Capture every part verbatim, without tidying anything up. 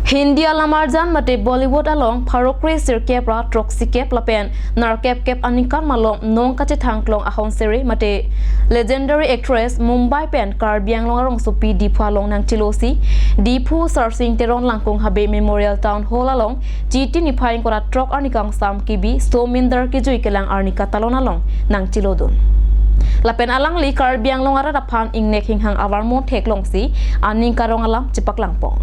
Hindi alamarjan mate Bollywood along pharo kre sirkep ra throksi kep lapen nerkep kep aningkan malom nong kachethang klong ahon sere mate legendary actress Mumbai pen Karbi Anglong arongsopi Diphu along nangchelosi Diphu Sarsing Teron Langkung Habe Memorial Town Hall along Chiti niphai ingkoi ra throk arni kangsam kebi Sominder kejui kelang arni katalon along nangchelodun. Lapen alangli Karbi Anglong arat aphan ingnek hinghang avarmo theklongsi aning karong alam chepaklangpon.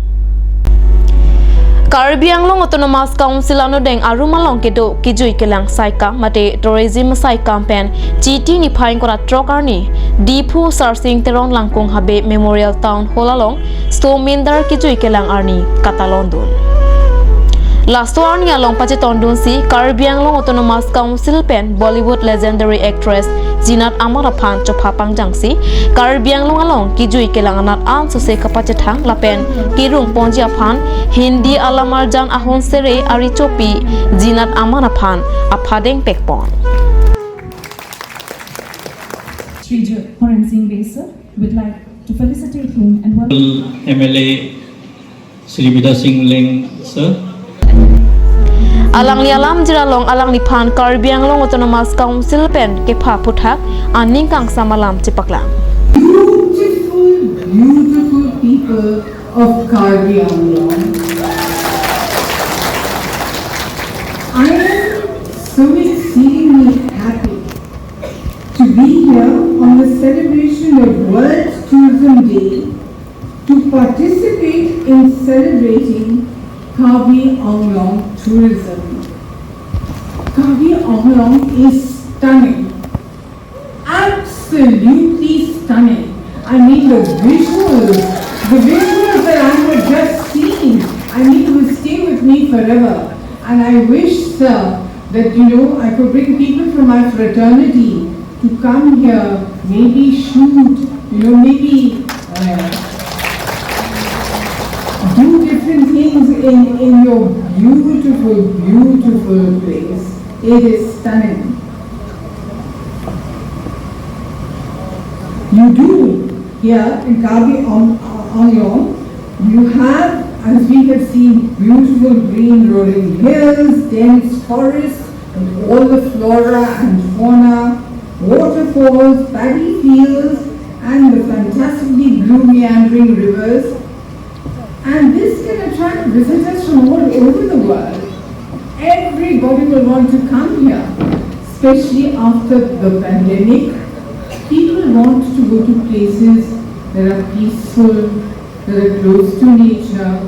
Karbi Anglong Autonomous Council anodeng arum along kedo kejui kelang saikam mate tourism saikam pen Chiti niphai ingkoi ra throk arni Diphu Sarsing Teron Langkung Habe Memorial Town Hall along Sominder kejui kelang arni katalondun. Laso arni along pachetondunsi Karbi Anglong Autonomous Council pen Bollywood legendary actress Zeenat Aman aphan chopha pangjangsi Karbi Anglong along kejui kelang anat ansose kapachethang lapen kerung ponji aphan Hindi alamarjan ahon sere arichopi Zeenat Aman aphan aphadeng pekpon. Shri J-, Horen Singh Bey sir, would like to felicitate him and welcome. M L A Shri Bidya Sing Engleng sir. Alangli alam jiralong alangliphan Karbi Anglong Autonomous Council pen kepha aphuthak aning kangsam alam chepaklang. Beautiful, beautiful people of Karbi Anglong. I am so exceedingly happy to be here on the celebration of World Tourism Day to participate in celebrating Karbi Anglong tourism. Karbi Anglong is stunning, absolutely stunning. I mean, the visuals, the visuals that I have just seen, I mean, will stay with me forever. And I wish, sir, that, you know, I could bring people from my fraternity to come here, maybe shoot, you know, maybe, uh, do different things in, in your beautiful, beautiful place. It is stunning. You do here in Karbi Ang-, Anglong, you have, as we have seen, beautiful green rolling hills, dense forests, and all the flora and fauna, waterfalls, paddy fields, and the fantastically blue meandering rivers. And this can attract visitors from all over the world. Everybody will want to come here, especially after the pandemic. People want to go to places that are peaceful, that are close to nature,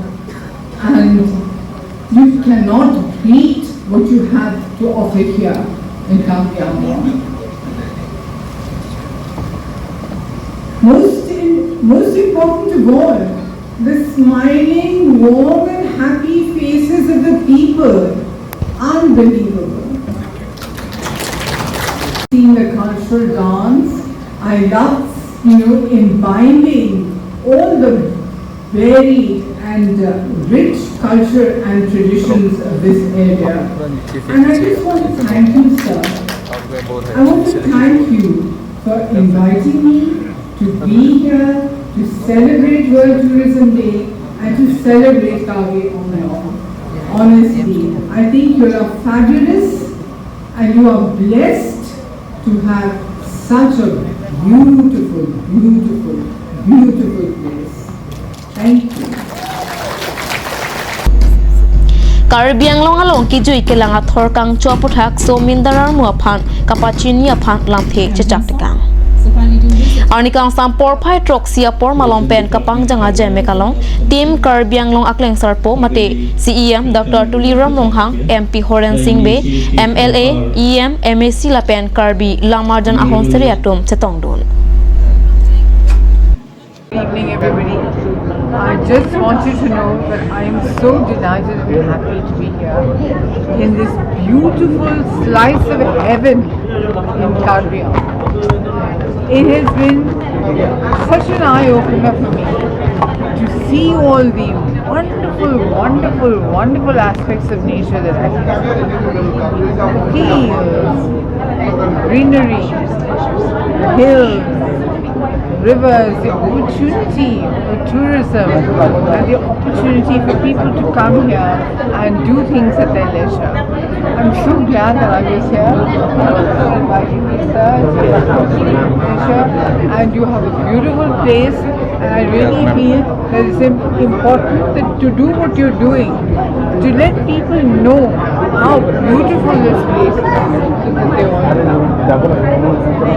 and you cannot beat what you have to offer here in Karbi Anglong. Most in, most important of all, the smiling, warm and happy faces of the people. Unbelievable. Seeing the cultural dance, I love, you know, imbibing all the varied and, uh, rich culture and traditions of this area. And I just want to thank you, sir. I want to thank you for inviting me to be here to celebrate World Tourism Day and to celebrate Karbi Anglong. Honestly, I think you are fabulous and you are blessed to have such a beautiful, beautiful, beautiful place. Thank you. Karbi Anglong along kejui kelang athor kangcho aphuthak Sominder armu aphan kapachini aphan lamthe chechak tekang. Arni kangsam porphai throksi apor malom pen kapangjang ajeme kalong Team Karbi Anglong aklengsarpo mate C E M Doctor Tuliram Ronghang, M P Horen Singh Bey, M L A, E M, M A C lapen Karbi lamarjan ahon sere atum chetongdun. Good evening, everybody. I just want you to know that I am so delighted and happy to be here in this beautiful slice of heaven in Karbi Anglong. It has been such an eye-opener for me to see all the wonderful, wonderful, wonderful aspects of nature that I have. The fields, the greenery, the hills, Rivers, the opportunity for tourism, and the opportunity for people to come here and do things at their leisure. I'm so glad that I was here. Thank you for inviting me, sir. It's been a pleasure. And you have a beautiful place, and I really feel that it's im- important that to do what you're doing, to let people know how beautiful this place is, so that they all come.